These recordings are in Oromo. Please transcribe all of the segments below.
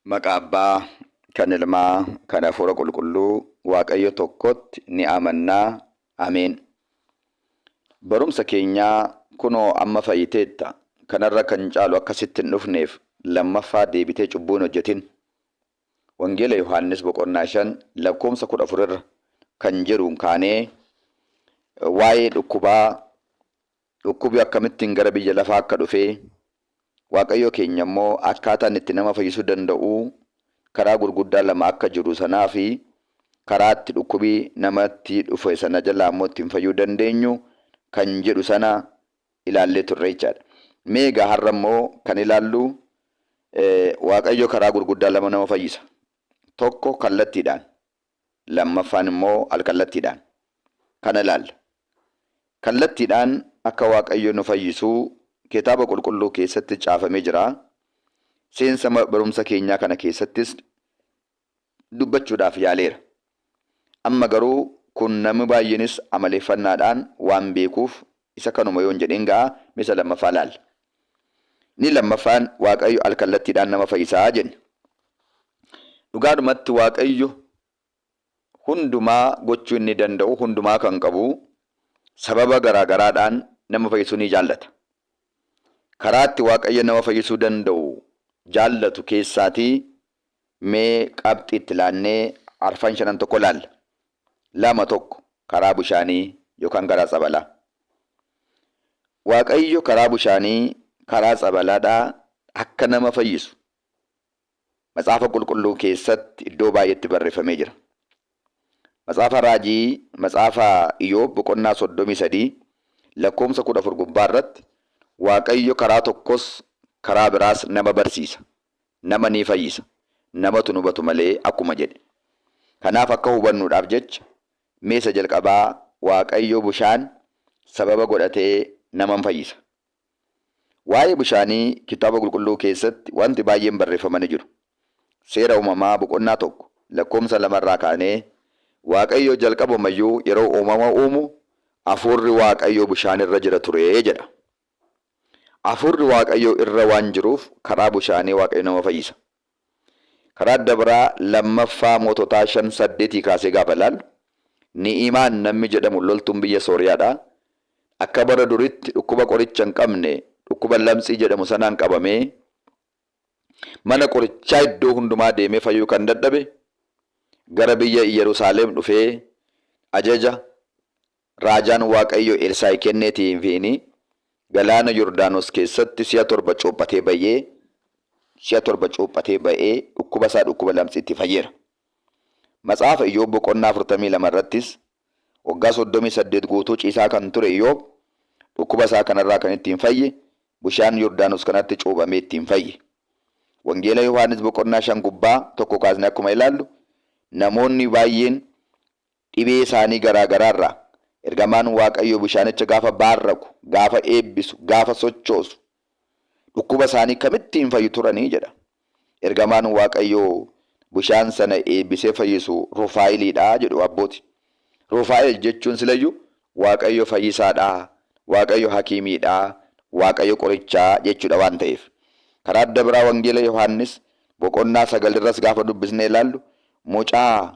Maqaa Abbaa, kan Ilmaa, kan Hafuura Qulqulluu, Waaqayyo tokkotti ni amannaa. Ameen. Barumsa keenyaa kunoo amma fayyiteetta, kanarra kan caalu akka sitti hin dhufneef lammaffaa deebitee cubbuu hin hojjetin. Wangeela Yohaannis boqonnaa 5 lakkoofsa 14 irra kan jedhuun kaanee waa'ee dhukkubaa, dhukkubi akkamittiin gara biyya lafaa akka dhufee, Waaqayyo keenya immoo akkaataan itti nama fayyisuu danda'u karaa gurguddaa lama akka jiru sanaa fi karaa itti dhukkubi namatti dhufe sana jalaa immoo ittiin fayyuu dandeenyu kan jedhu sana ilaallee turre jechaadha. Mee egaa har'a immoo kan ilaallu Waaqayyo karaa gurguddaa lama nama fayyisa. Tokko kallattiidhaan, lammaffaan immoo alkallattiidhaan. Kana ilaalla. Kallattiidhaan akka Waaqayyo nu fayyisu Kitaaba Qulqulluu keessatti caafamee jira. Seensa barumsa keenyaa kana keessattis dubbachuudhaaf yaaleera. Amma garuu kun namni baay'eenis amaleeffannaadhaan waan beekuuf isa kanuma yoon jedheen ga'a mee isa lammaffaa ilaalla. Inni lammaffaan Waaqayyo alkallattiidhaan nama fayyisaa jenna. Dhugaadhumatti Waaqayyo hundumaa gochuu inni danda'u, hundumaa kan qabu, sababa garaa garaadhaan nama fayyisuu ni jaallata. Karaa itti Waaqayyo nama fayyisuu danda'u jaallatu keessaatii mee qabxii itti laannee arfan shanan tokko laalla. 2 1 Karaa bushaanii yookaan karaa tsabalaa. Waaqayyo karaa bushaanii, karaa tsabalaadhaa akka nama fayyisu Macaafa Qulqulluu keessatti iddoo baay'eetti barreeffamee jira. Macaafa Raajii, Macaafa Iyoob boqonnaa 33 lakkoofsa 14 gubbaa irratti Waaqayyo karaa tokkos karaa biraas nama barsiisa, nama ni fayyisa, namatu hin hubatu malee akkuma jedhe. Kanaaf akka hubannuudhaaf jecha mee isa jalqabaa Waaqayyo bushaan sababa godhatee nama in fayyisa. Waa'ee bishaanii Kitaaba Qulqulluu keessatti wanti baay'een barreeffamanii jiru. Seera Uumamaa boqonnaa 1 lakkoofsa 2 irraa kaanee Waaqayyo jalqabuma iyyuu yeroo uumama uumu hafuurri Waaqayyoo bishaan irra jira ture jedha. Hafuurri Waaqayyoo irra waan jiruuf karaa bishaanii Waaqayyo nama fayyisa. Karaa adda biraa Lammaffaa Moototaa 5 8 kaasee gaafa ilaallu Ni'imaan namni jedhamu loltuun biyya Sooriyaadha. Akka bara duritti dhukkuba qoricha hin qabne dhukkuba lamtsii jedhamu sanaan qabamee mana qorichaa iddoo hundumaa deemee fayyuu kan dadhabe gara biyya Iyyerusaaleem dhufee ajaja raajaan Waaqayyo Elsaa'i kenneetiifiin galaana Yordaanos keessatti si'a torba cuuphatee ba'ee si'a torba cuuphatee ba'ee dhukkuba isaa dhukkuba lamtsiitti fayyeera. Matsaafa Iyyoob boqonnaa 42 irrattis waggaa 38 guutuu ciisaa kan ture Iyyoob dhukkuba isaa kanarraa kan ittiin fayye bishaan Yordaanos kanatti cuuphamee ittiin fayye. Wangeela Yohaannis boqonnaa 5 gubbaa tokko kaasnee akkuma ilaallu namoonni baay'een dhibee isaanii garaa garaa irraa ergamaan Waaqayyoo bishaanicha gaafa baarraku, gaafa eebbisu, gaafa sochoosu dhukkuba isaanii kamitti hin fayyu turanii jedha. Ergamaan Waaqayyoo bishaan sana eebbisee fayyisu Rufaa'iliidha jedhu abbooti. Rufaa'el jechuun silayyu Waaqayyo fayyisaadha, Waaqayyo hakiimiidha, Waaqayyo qorichaa jechuudha waan ta'eef. Karaa adda biraa Wangeela Yohaannis boqonnaa 9 irras gaafa dubbisnee ilaallu mucaa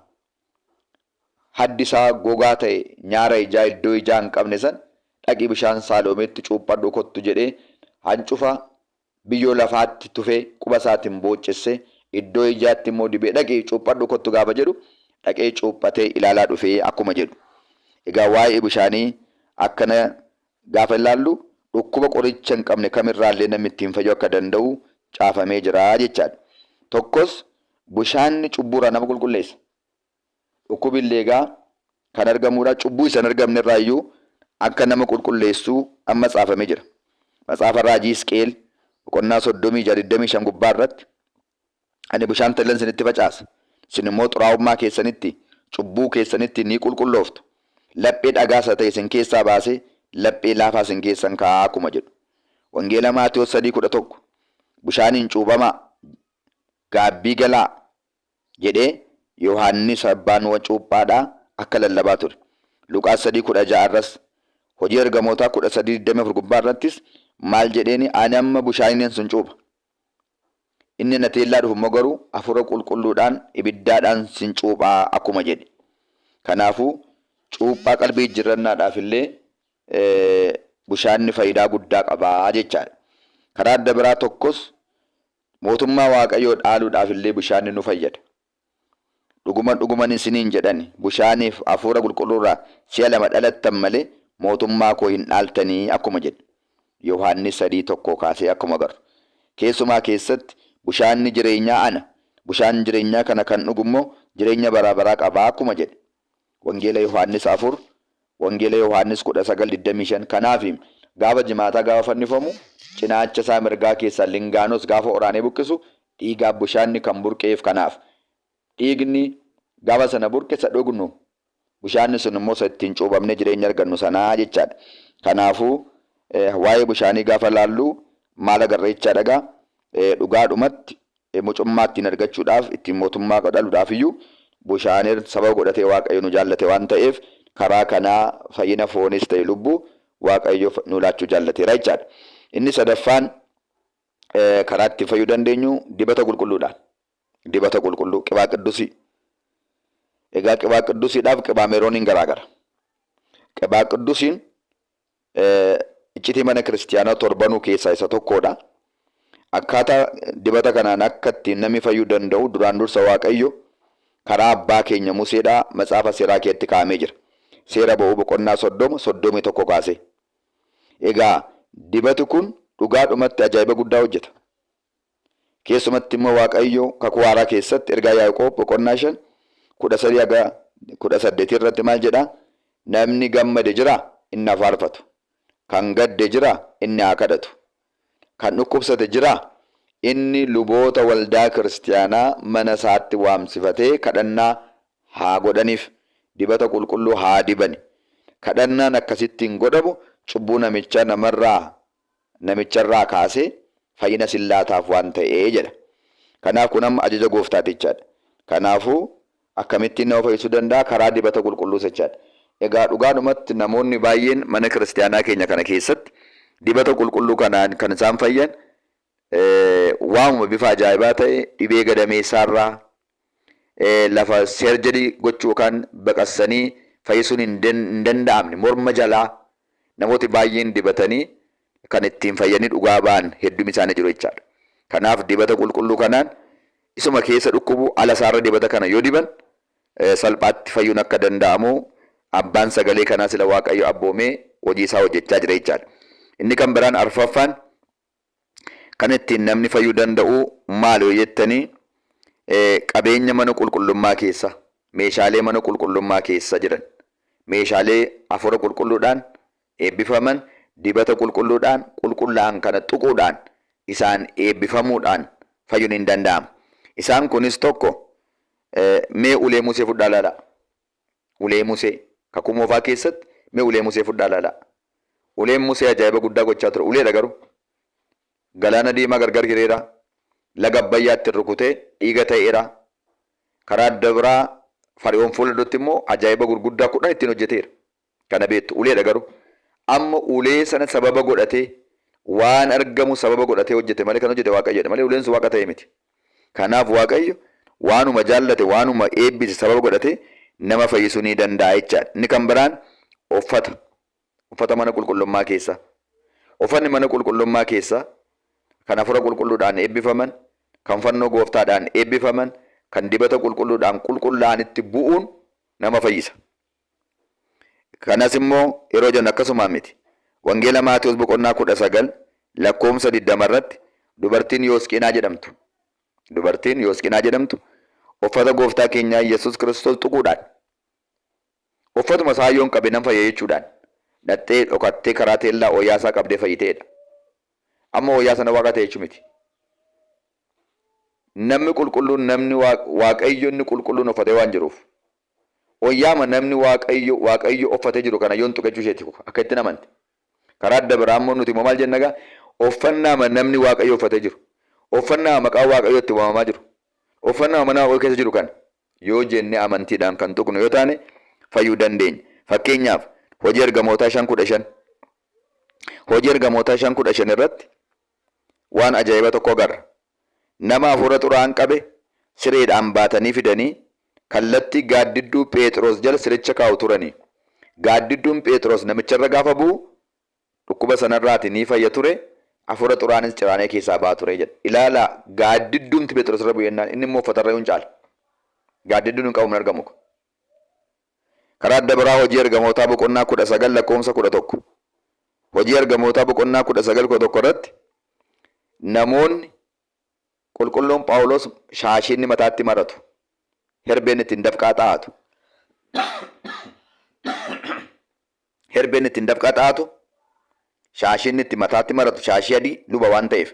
haddi isaa gogaa ta'e nyaara ijaa iddoo ijaa hin qabne san dhaqii bishaan Saaloomeetti cuuphadhu kottu jedhee hancufa biyyoo lafaatti tufee quba isaatiin booccesse iddoo ijaatti immoo dibee dhaqii cuuphadhu kottu gaafa jedhu dhaqee cuuphatee ilaalaa dhufee akkuma jedhu. Egaa waa'ee bishaanii akkana gaafa ilaallu dhukkuba qoricha hin qabne kamirraallee namni ittiin fayyuu akka danda'u caafamee jira jechaadha. Tokkos bishaanni cubbuurraa nama qulqulleessa. Dhukkubi illee egaa kan argamuudha. Cubbuu isa hin argamne irraa iyyuu akka nama qulqulleessu amma caafamee jira. Matsaafa Raajii Hisqi'eel boqonnaa 36 25 gubbaa irratti ani bishaan talilan isinitti facaasa, isin immoo xuraa'ummaa keessanitti, cubbuu keessanitti ni qulqullooftu. Laphee dhagaa isa ta'e isin keessaa baasee laphee laafaa isin keessan kaa'a akkuma jedhu. Wangeela Maatewos 3:11 Bishaaniin cuuphamaa, gaabbii galaa jedhee Yohaannis abbaan cuuphaadhaa akka lallabaa ture. Luqaas 3:16 irras Hojii Ergamootaa 13:24 gubbaa irrattis maal jedheeni ani amma bishaaniin sin cuupha. Inni na teellaa dhufu immoo garuu hafuura qulqulluudhaan ibiddaadhaan sin cuuphaa akkuma jedhe. Kanaafuu cuuphaa qalbii jijjiirrannaadhaaf illee bishaanni faayidaa guddaa qabaa jechaadha. Karaa adda biraa tokkos mootummaa Waaqayyoo dhaaluudhaaf illee bishaanni nu fayyada. Dhuguman dhuguman isiniin jedhani bishaaniif hafuura qulqulluurraa si'a lama dhalattan malee mootummaa koo hin dhaaltanii akkuma jedhe. Yohaannis 3:1 kaasee akkuma agarru. Keessumaa keessatti bishaanni jireenyaa ana, bishaan jireenyaa kana kan dhugu immoo jireenya baraa baraa qabaa akkuma jedhe. Wangeela Yohaannis 4, Wangeela Yohaannis 19, 25. Kanaaf gaafa jimaataa gaafa fannifamu cinaacha isaa mirgaa keessaa lingaanos gaafa oraanee buqqisu dhiigaaf bishaanni kan burqeef kanaaf. Dhiigni gaafa sana burqe isa dhugnu, bishaanni sun immoo isa ittiin cuuphamnee jireenya argannu sanaa jechaadha. Kanaafuu waa'ee bishaanii gaafa laallu maal agarra jechaadha egaa dhugaadhumatti mucummaa ittiin argachuudhaaf ittiin mootummaa dhaluudhaaf iyyuu bishaaniin sababa godhatee Waaqayyo nu jaallate waan ta'eef karaa kanaa fayyina foonis ta'e lubbuu Waaqayyo nu laachuu jaallateera jechaadha. Inni sadaffaan karaa ittiin fayyuu dandeenyu dibata qulqulluudhaan. Dibata qulqulluu qibaa qiddusii. Egaa qibaa qiddusiidhaaf qibaa meerooniin garaagara. Qibaa qiddusiin iccitii mana kiristiyaanaa torbanuu keessaa isa tokkodha. Akkaataa dibata kanaan akka ittiin namni fayyuu danda'u duraan dursa Waaqayyo karaa abbaa keenya Museedhaa matsaafa seeraa keetti kaa'amee jira. Seera ba'uu boqonnaa 30, 31 kaasee. Egaa dibati kun dhugaadhumatti ajaa'iba guddaa hojjeta. Keessumatti immoo Waaqayyo kakuu haaraa keessatti ergaa Yaaqoob boqonnaa 5, 13 haga 18 irratti maal jedha? Namni gammade jiraa? Inni haa faarfatu. Kan gadde jiraa? Inni haa kadhatu. Kan dhukkubsate jiraa? Inni luboota waldaa kiristiyaanaa mana isaatti waamsifatee kadhannaa haa godhaniif, dibata qulqulluu haa dibani. Kadhannaan akkasittiin godhamu cubbuu namichaa namarraa namicharraa kaasee fayyina sin laataaf waan ta'ee jedha. Kanaaf kun amma ajaja gooftaati jechaadha. Kanaafuu akkamittiin nama fayyisuu danda'a? Karaa dibata qulqulluus jechaadha. Egaa dhugaadhumatti namoonni baay'een mana kiristiyaanaa keenya kana keessatti dibata qulqulluu kanaan kan isaan fayyan waamuma bifa ajaa'ibaa ta'e dhibee gadameessaarraa lafa seerjerii gochuu yookaan baqassanii fayyisuun hin danda'amne morma jalaa namooti baay'een dibatanii kan ittiin fayyanii dhugaa ba'an hedduun isaanii jiru jechaadha. Kanaaf dibata qulqulluu kanaan isuma keessa dhukkubu ala isaarra dibata kana yoo diban salphaatti fayyuun akka danda'amu abbaan sagalee kanaa sila Waaqayyo abboomee hojii isaa hojjechaa jira jechaadha. Inni kan biraan arfaffaan kan ittiin namni fayyuu danda'u maali yoo jettanii qabeenya mana qulqullummaa keessa meeshaalee mana qulqullummaa keessa jiran meeshaalee hafuura qulqulluudhaan eebbifaman dibata qulqulluudhaan qulqullaa'an kana tuquudhaan isaan eebbifamuudhaan fayyuun hin danda'ama. Isaan kunis tokko mee ulee Musee fudhaa ilaalaa. Ulee Musee kakuu moofaa keessatti mee ulee Musee fudhaa ilaalaa. Uleen Musee ajaa'iba guddaa gochaa ture. Uleedha garuu. Galaana diimaa gargar hireera. Laga Abbayyaatti rukutee dhiiga ta'eera. Karaa adda biraa Fari'oon fuula duratti immoo ajaa'iba gurguddaa 10 ittiin hojjeteera. Kana beektu. Uleedha garuu. Amma ulee sana sababa godhatee waan argamu sababa godhatee hojjete malee kan hojjete Waaqayyoodha malee uleen sun Waaqa ta'e miti. Kanaaf Waaqayyo waanuma jaallate waanuma eebbise sababa godhatee nama fayyisuu ni danda'a jechaadha. Inni kan biraan uffata. Uffata mana qulqullummaa keessaa. Uffanni mana qulqullummaa keessaa kan hafuura qulqulluudhaan eebbifaman, kan fannoo gooftaadhaan eebbifaman, kan dibata qulqulluudhaan qulqullaa'anitti bu'uun nama fayyisa. Kanas immoo yeroo jennu akkasumaan miti. Wangeela Maatewos boqonnaa 19 lakkoofsa 20 irratti dubartiin Yoosqiinaa jedhamtu dubartiin Yoosqiinaa jedhamtu uffata gooftaa keenyaa Yesuus Kiristoos tuquudhaan uffatuma isaa yoon qabe nan fayya jechuudhaan dhaqxee dhokattee karaa teellaa ooyaa isaa qabdee fayyiteedha. Amma ooyaa sana waaqa ta'e jechuu miti. Namni qulqulluun namni Waaqayyo inni qulqulluun uffatee waan jiruuf Wayyaama namni Waaqayyo Waaqayyo uffatee jiru kana yoon tuqe jechuu isheeti akka ittiin amante. Karaa adda biraa immoo nuti immoo maal jenna egaa uffannaama namni Waaqayyo uffatee jiru. Uffannaama maqaan Waaqayyo itti waamamaa jiru. Uffannaama mana Waaqayyo keessa jiru kana yoo jennee amantiidhaan kan tuqnu yoo taane fayyuu dandeenya. Fakkeenyaaf hojii ergamootaa 5:15 Hojii ergamootaa 5:15 irratti waan ajaa'iba tokko agarra. Nama hafuura xuraa'aan qabe sireedhaan baatanii fidanii kallattii gaaddidduu Pheexiroos jala siricha kaa'u turani. Gaaddidduun Pheexiroos namicharra gaafa bu'u dhukkuba sanarraati ni fayya ture, hafuura xuraa'aanis ciraanee keessaa ba'a ture jedha. Ilaalaa gaaddidduumti Pheexiroos irra bu'e jennaan inni immoo uffatarra hin caala. Gaaddidduun hin qabu hin argamu. Karaa adda biraa Hojii Ergamootaa boqonnaa 19 lakkoofsa 11. Hojii Ergamootaa boqonnaa 19 11 irratti namoonni qulqulluun Phaawulos shaashii inni mataatti maratu, herbeen ittiin dafqaa xaa'atu, herbeen ittiin dafqaa xaa'atu, shaashii inni itti mataatti maratu shaashii adii luba waan ta'eef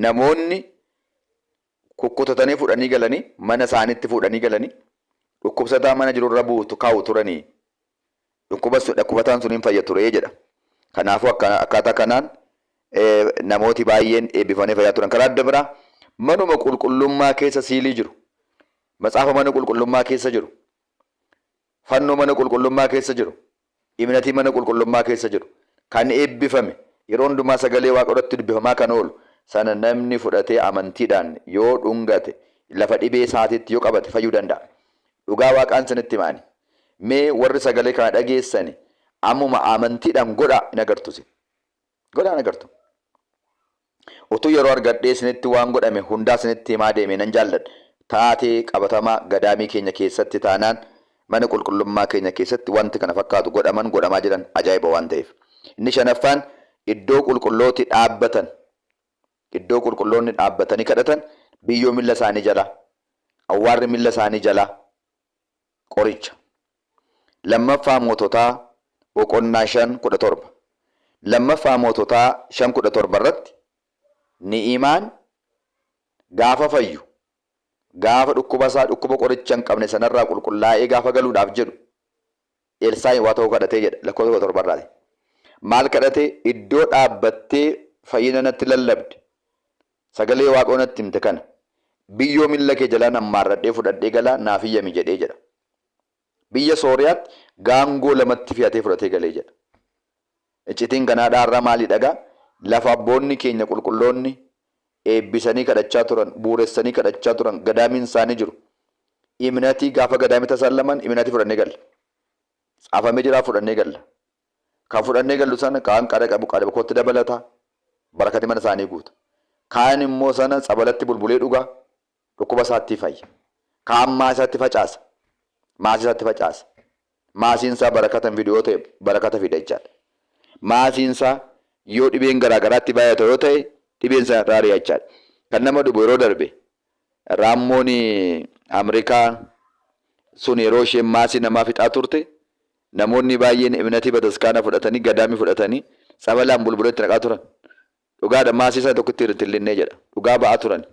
namoonni kukkutatanii fudhanii galanii mana isaaniitti fuudhanii galanii dhukkubsataa mana jirurra buutu kaa'u turanii dhukkuba dhukkubataan sun hin fayya ture jedha. Kanaafuu akkaataa kanaan namooti baay'een eebbifamanii fayyaa turan. Karaa adda biraa manuma qulqullummaa keessa siilii jiru. Matsaafa mana qulqullummaa keessa jiru. Fannoo mana qulqullummaa keessa jiru. Imnatii mana qulqullummaa keessa jiru. Kan eebbifame yeroo hundumaa sagalee Waaqa irratti dubbifamaa kan oolu sana namni fudhatee amantiidhaan yoo dhungate lafa dhibee isaatiitti yoo qabate fayyuu danda'a. Dhugaa Waaqaan sinitti himaani. Mee warri sagalee kana dhageessani ammuma amantiidhaan godhaa hin agartu isin. Godhaa hin agartu. Utuu yeroo argadhee isinitti waan godhame hundaa isinitti himaa deeme nan jaalladha. Taatee qabatamaa gadaamii keenya keessatti taanaan mana qulqullummaa keenya keessatti wanti kana fakkaatu godhaman godhamaa jiran ajaa'iba waan ta'eef. Inni shanaffaan iddoo qulqullooti dhaabbatan iddoo qulqulloonni dhaabbatanii kadhatan biyyoo milla isaanii jalaa awwaarri milla isaanii jalaa qoricha. Lammaffaa Moototaa boqonnaa 5 17. Lammaffaa Moototaa 5 17 irratti Ni'imaan gaafa fayyu, gaafa dhukkuba isaa dhukkuba qoricha hin qabne sanarraa qulqullaa'ee gaafa galuudhaaf jedhu Elsaa'iin waa tokko kadhatee jedha lakkoofsa 17 irraati. Maal kadhate? Iddoo dhaabbattee fayyina natti lallabde, sagalee Waaqayyoo natti himte kana biyyoo milla kee jalaa nammaarradhee fudhadhee galaa naaf iyyami jedhee jedha. Biyya Sooriyaatti gaangoo lamatti fe'atee fudhatee galee jedha. Iccitiin kanaa dhaarraa maalii dhagaa? Lafa abboonni keenya qulqulloonni eebbisanii kadhachaa turan, buuressanii kadhachaa turan, gadaamiin isaanii jiru. Imnatii gaafa gadaamii tasallaman imnatii fudhannee galla. Tsaafamee jiraa fudhannee galla. Kan fudhannee gallu sana kaan qara qabu qara kootti dabalata. Barakati mana isaanii guuta. Kaan immoo sana tsabalatti bulbulee dhuga. Dhukkuba isaatti fayya. Kaan maasii isaatti facaasa. Maasii isaatti facaasa. Maasiin isaa barakata hin fidu yoo ta'e barakata fida jechaadha. Maasiin isaa yoo dhibeen garaa garaatti baay'ata yoo ta'e dhibeen isaa irraa ari'a jechaadha. Kan nama dhubu yeroo darbe raammoon Ameerikaa sun yeroo isheen maasii namaa fixaa turte namoonni baay'een imnatii bataskaana fudhatanii gadaamii fudhatanii tsabalaan bulbulee itti naqaa turan. Dhugaadha maasii sana tokkotti irratti hin linnee jedha. Dhugaa ba'aa turan.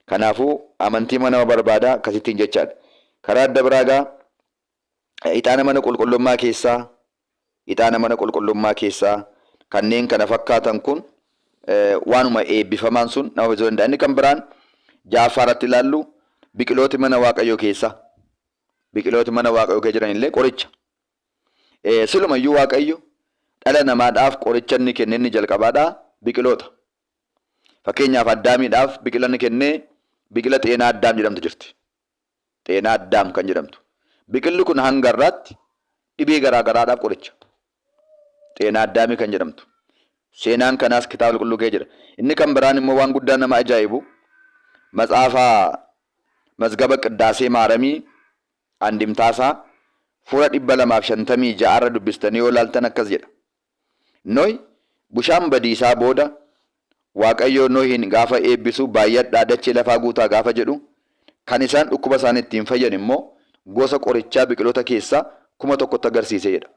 Kanaafuu amantii nama barbaada akkasittiin jechaadha. Karaa adda biraa egaa ixaana mana qulqullummaa keessaa ixaana mana qulqullummaa keessaa kanneen kana fakkaatan kun waanuma eebbifamaan sun nama fayyisuu danda'a. Inni kan biraan ja'affaa irratti ilaallu biqilooti mana Waaqayyoo keessaa biqilooti mana Waaqayyoo keessa jiran illee qoricha. Silumayyuu Waaqayyo dhala namaadhaaf qoricha inni kenne inni jalqabaadhaa biqiloota. Fakkeenyaaf Addaamiidhaaf biqila inni kenne biqila xeenaa addaam jedhamtu jirti. Xeenaa addaam kan jedhamtu. Biqilli kun hanga har'aatti dhibee garaa garaadhaaf qoricha. Xeenaa addaamii kan jedhamtu. Seenaan kanaas kitaaba qulqulluu kee jira. Inni kan biraan immoo waan guddaa nama ajaa'ibu matsaafa mazgaba qiddaasee maaramii andimtaasaa fuula 256 irra dubbistanii yoo ilaaltan akkas jedha. Nohi bushaan badiisaa booda Waaqayyo Nohiin gaafa eebbisu baay'adhaa dachee lafaa guutaa gaafa jedhu kan isaan dhukkuba isaanii ittiin fayyan immoo gosa qorichaa biqiloota keessaa 1000tti agarsiise jedha.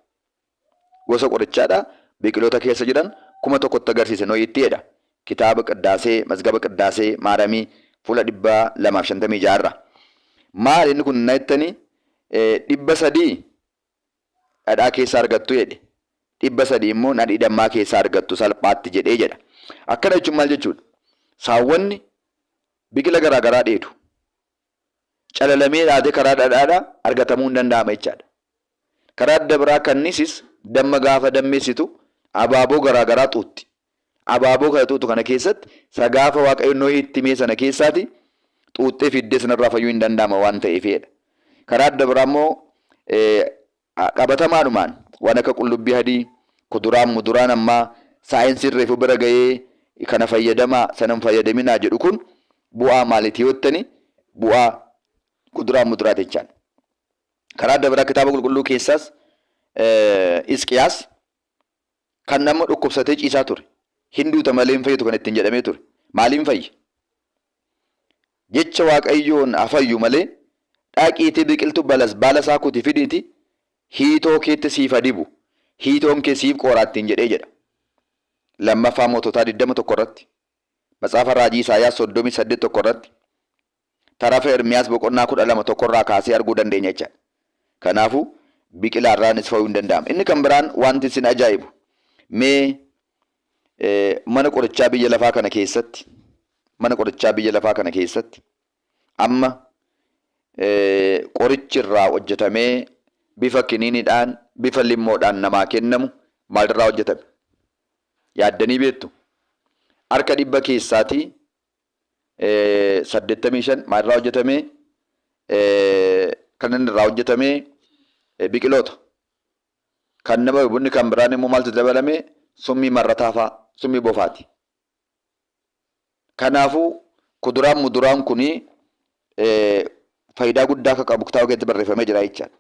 Gosa qorichaadha biqiloota keessa jiran 1000tti agarsiise Nohitti jedha. Kitaaba Qiddaasee, Mazgaba Qiddaasee Maaramii fuula 256 irra. Maali inni kun na jettanii 300 dhadhaa keessaa argattu jedhe. 300 immoo nadhii dammaa keessaa argattu salphaatti jedhee jedha. Akkana jechuun maal jechuudha? Saawwanni biqila garaa garaa dheedu. Calalamee dhaatee karaa dhadhaadhaa argatamuu hin danda'ama jechaadha. Karaa adda biraa kannisis damma gaafa dammeessitu abaaboo garaa garaa xuuxxi. Abaaboo kana xuuxu kana keessatti isa gaafa Waaqayyo Nohitti himee sana keessaati xuuxxee fiddee sanarraa fayyuu hin danda'ama waan ta'eefidha. Karaa adda biraa immoo qabatamaadhumaan waan akka qullubbii adii, kuduraan muduraan ammaa saayinsiin reefu bira ga'ee kana fayyadamaa sana hin fayyadaminaa jedhu kun bu'aa maaliiti yoo jettani bu'aa kuduraa muduraati jechaan. Karaa adda biraa kitaaba qulqulluu keessaas Hisqiyaas kan nama dhukkubsatee ciisaa ture. Hin duuta malee hin fayyitu kan ittiin jedhamee ture. Maaliin fayye? Jecha Waaqayyoon haa fayyu malee dhaqiitii biqiltuu balas baala isaa kuti fidiiti hiitoo keetti siif haa dibu. Hiitoon kee siif qooraa ittiin jedhee jedha. Lammaffaa Moototaa 20 tokko irratti. Matsaafa Raajii Isaayaas 38 tokko irratti. Tarafa Ermiyaas boqonnaa 12 tokkorraa kaasee arguu dandeenya jechaadha. Kanaafuu biqilaarraanis fayuu hin danda'ama. Inni kan biraan wanti isin ajaa'ibu mee mana qorichaa biyya lafaa kana keessatti mana qorichaa biyya lafaa kana keessatti amma qorichi irraa hojjetamee bifa kiniiniidhaan bifa limmoodhaan namaa kennamu maalirraa hojjetame? Yaaddanii beektu? Harka dhibba keessaatii 85 maalirraa hojjetame? Kan inni irraa hojjetame biqiloota. Kan nama bunni kan biraan immoo maaltu dabalame? Summii marrataa fa'a, summii bofaati. Kanaafuu kuduraan muduraan kun faayidaa guddaa akka qabu kitaaba keessatti barreeffamee jira jechaadha.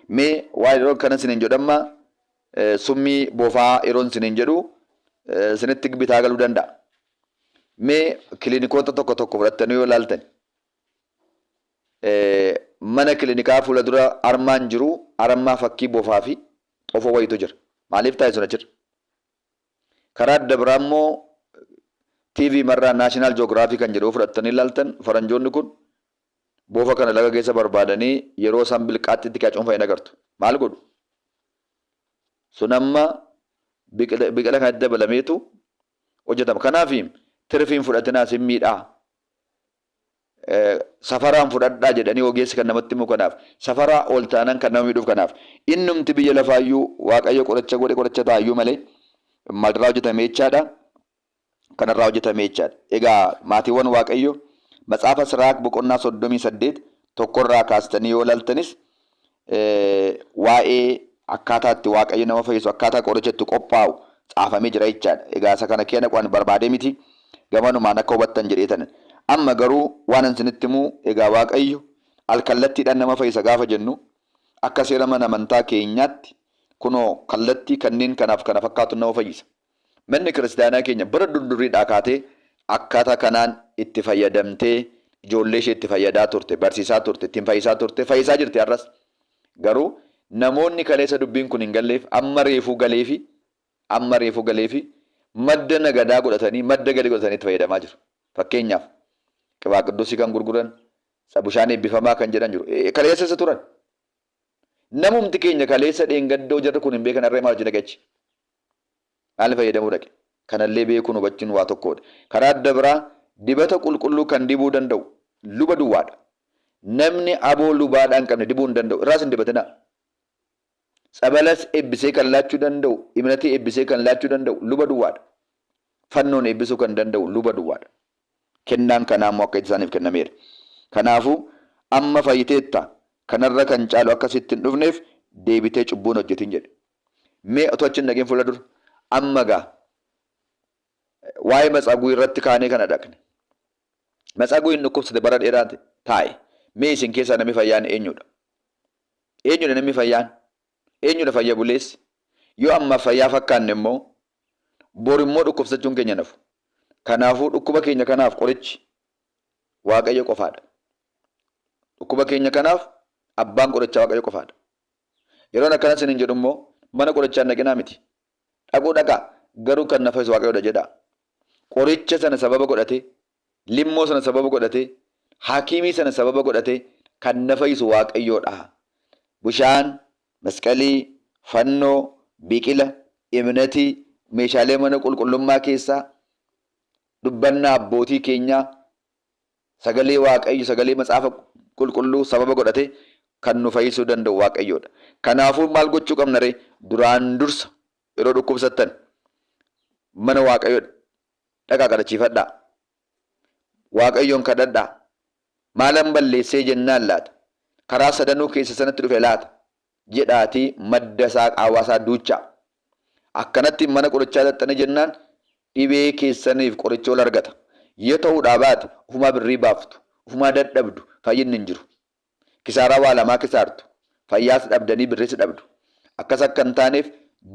Mee waa'ee yeroo kana isiniin jedhu amma summii bofaa yeroon isiniin jedhu isinitti bitaa galuu danda'a. Mee kiliinikoota tokko tokko fudhattanii yoo ilaaltan mana kilinikaa fuula dura armaan jiru armaa fakkii bofaa fi xofoo wayiitu jira. Maaliif taa'e sun achirra? Karaa adda biraa immoo TV marraa National Geography kan jedhu fudhattanii ilaaltan faranjoonni kun bofa kana laga keessa barbaadanii yeroo isaan bilqaatti itti cuunfan hin agartu. Maal godhu? Sun amma biqila kanatti dabalameetu hojjetama. Kanaaf tirfiin fudhatinaa sin miidhaa. Safaraan fudhadhaa jedhanii ogeessi kan namatti himu kanaaf. Safaraa ol taanaan kan nama miidhuuf kanaaf. Innumti biyya lafaayyuu Waaqayyo qoricha godhe qoricha ta'ayyuu malee maalirraa hojjetame jechaadha? Kanarraa hojjetame jechaadha. Egaa maatiiwwan Waaqayyo matsaafa Siraak boqonnaa 38 tokkorraa kaastanii yoo ilaaltanis waa'ee akkaataa itti Waaqayyo nama fayyisu akkaataa qoricha itti qophaa'u caafamee jira jechaadha. Egaa isa kana keena qo'an barbaadee miti gamanumaan akka hubattan jedheetan. Amma garuu waan an isinitti himu egaa Waaqayyo alkallattiidhaan nama fayyisa gaafa jennu akka seera mana amantaa keenyaatti kunoo kallattii kanneen kanaaf kana fakkaatu nama fayyisa. Manni kiristaanaa keenya bara durduriidhaa kaatee akkaataa kanaan itti fayyadamtee ijoollee ishee itti fayyadaa turte, barsiisaa turte, ittiin fayyisaa turte, fayyisaa jirti har'as. Garuu namoonni kaleessa dubbiin kun hin galleef amma reefuu galeefi amma reefuu galeefi madda nagadaa godhatanii madda galii godhatanii itti fayyadamaa jiru. Fakkeenyaaf qibaa qidduusii kan gurguran, bushaan eebbifamaa kan jedhan jiru. Kaleessa isa turan. Namumti keenya kaleessa dheengaddoo jarri kun hin beekan harree maal hojii dhaqe achi? Maal fayyadamuu dhaqe? Kanallee beekuun hubachuun waa tokkodha. Karaa adda biraa dibata qulqulluu kan dibuu danda'u luba duwwaadha. Namni aboo lubaadhaa hin qabne dibuu hin danda'u. Irraas hin dibatinaa. Tsabalas eebbisee kan laachuu danda'u, imnatii eebbisee kan laachuu danda'u luba duwwaadha. Fannoon eebbisuu kan danda'u luba duwwaadha. Kennaan kanaa immoo akka isaaniif kennameera. Kanaafuu amma fayyiteetta kanarra kan caalu akka sitti hin dhufneef deebitee cubbuu hin hojjetin jedhe. Mee otoo achi hin dhaqin fuula dura amma gaa waa'ee matsaaguu irratti kaanee kana dhaqne. Matsaaguu hin dhukkubsate bara dheeraa taa'e. Mee isin keessaa namni fayyaan eenyudha? Eenyudha namni fayyaan? Eenyudha fayya buleessi? Yoo amma fayyaa fakkaanne immoo bor immoo dhukkubsachuun keenya nafu. Kanaafuu dhukkuba keenya kanaaf qorichi Waaqayyo qofaadha. Dhukkuba keenya kanaaf abbaan qorichaa Waaqayyo qofaadha. Yeroon akkana isiniin jedhu immoo mana qorichaa hin dhaqinaa miti. Dhaquu dhaqaa garuu kan na fayyisu Waaqayyoodha jedhaa. Qoricha sana sababa godhatee, limmoo sana sababa godhatee, hakiimii sana sababa godhatee kan na fayyisu Waaqayyoodha. Bishaan, masqalii, fannoo, biqila, imnatii, meeshaalee mana qulqullummaa keessaa, dubbannaa abbootii keenyaa, sagalee Waaqayyo, sagalee macaafa qulqulluu sababa godhatee kan nu fayyisuu danda'u Waaqayyoodha. Kanaafuu maal gochuu qabna ree? Duraan dursa yeroo dhukkubsattan mana Waaqayyoo Dhaqaa kadhachiifadhaa. Waaqayyoon kadhadhaa. Maalan balleessee jennaan laata? Karaa sadanuu keessa sanatti dhufe laata? Jedhaatii madda isaa qaawwaa isaa duuchaa. Akkanatti mana qorichaa dhaqxanii jennaan dhibee keessaniif qoricha ol argata. Yoo ta'uudhaa baate ofumaa birrii baaftu, ofumaa dadhabdu, fayyinni hin jiru. Kisaaraa waa lamaa kisaartu. Fayyaas dhabdanii birris dhabdu. Akkas akka hin taaneef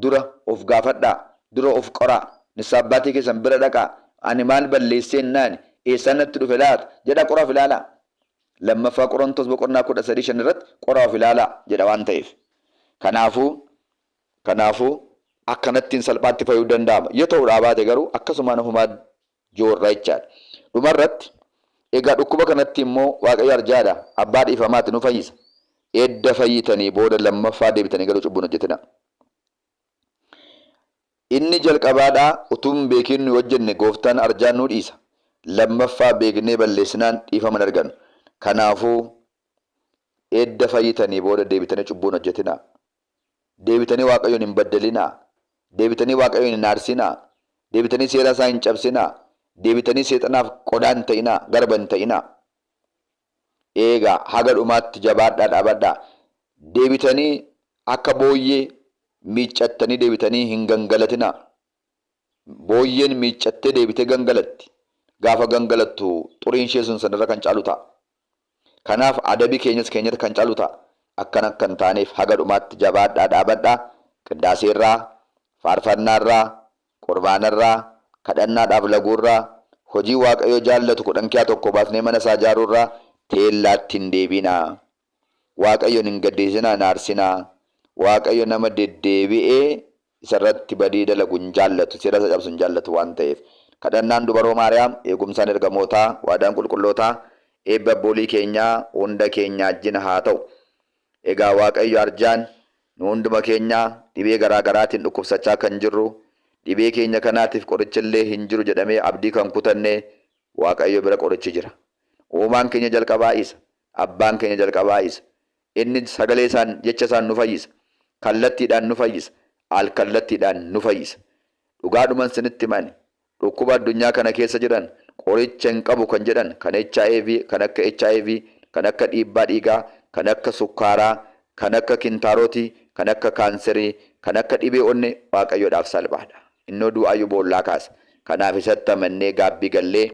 dura of gaafadhaa, dura of qoraa, nissaa abbaatii keessan bira dhaqaa, ani maal balleessee jennaani, eessaan natti dhufe laata jedhaa qoraa of ilaalaa. Lammaffaa Qorontos boqonnaa 13 5 irratti qoraa of ilaalaa jedha waan ta'eef. Kanaafuu kanaafuu akkanattiin salphaatti fayyuu danda'ama. Yoo ta'uudhaa baate garuu akkasumaan ofumaa joorra jechaadha. Dhumarratti egaa dhukkuba kanatti immoo Waaqayyo arjaadha, abbaa dhiifamaati nu fayyisa. Edda fayyitanii booda lammaffaa deebitanii garuu cubbuu hin hojjetinaa. Inni jalqabaadhaa utuu hin beekiin nuyi hojjenne gooftaan arjaan nu dhiisa. Lammaffaa beeknee balleessinaan dhiifama hin argannu. Kanaafuu edda fayyitanii booda deebitanii cubbuu hin hojjetinaa. Deebitanii Waaqayyoon hin baddalinaa. Deebitanii Waaqayyoon hin aarsinaa. Deebitanii seera isaa hin cabsinaa. Deebitanii seexanaaf qodaa hin ta'inaa, garba hin ta'inaa. Eegaa haga dhumaatti jabaadhaa dhaabadhaa. Deebitanii akka booyyee miiccattanii deebitanii hin gangalatinaa. Booyyeen miiccattee deebitee gangalatti. Gaafa gangalattu xuriin ishee sun sanarra kan caalu ta'a. Kanaaf adabi keenyas keenyarra kan caalu ta'a. Akkana akka hin taaneef haga dhumaatti jabaadhaa dhaabadhaa. Qiddaaseerraa, faarfannaarraa, qurbaanarraa, kadhannaadhaaf laguurraa, hojii Waaqayyo jaallatu 10 kiyaa tokko baasnee mana isaa ijaaruurraa teellaatti hin deebiinaa. Waaqayyoon hin gaddisiisinaa, hin aarsinaa. Waaqayyo nama deddeebi'ee isa irratti badii dalagu hin jaallatu, seera isa cabsu hin jaallatu waan ta'eef. Kadhannaan Dubaroo Maariyaam, eegumsaan ergamootaa, waadaan qulqullootaa, eebbi abboolii keenyaa hunda keenya wajjin haa ta'u. Egaa Waaqayyo arjaan nu hunduma keenya dhibee garaa garaatiin dhukkubsachaa kan jirru, dhibee keenya kanaatiif qorichi illee hin jiru jedhamee abdii kan kutanne Waaqayyo bira qorichi jira. Uumaan keenya jalqabaa isa. Abbaan keenya jalqabaa isa. Inni sagalee isaan, jecha isaan nu fayyisa. Kallattiidhaan nu fayyisa. Al-kallattiidhaan nu fayyisa. Dhugaadhuman sinitti hima ani, dhukkuba addunyaa kana keessa jiran qoricha hin qabu kan jedhan kan hiv, kan akka hiv, kan akka dhiibbaa dhiigaa, kan akka sukkaaraa, kan akka kintaarotii, kan akka kaanserii, kan akka dhibee onnee Waaqayyoodhaaf salphaadha. Innoo du'aayyuu boollaa kaasa. Kanaaf isatti amannee gaabbii gallee.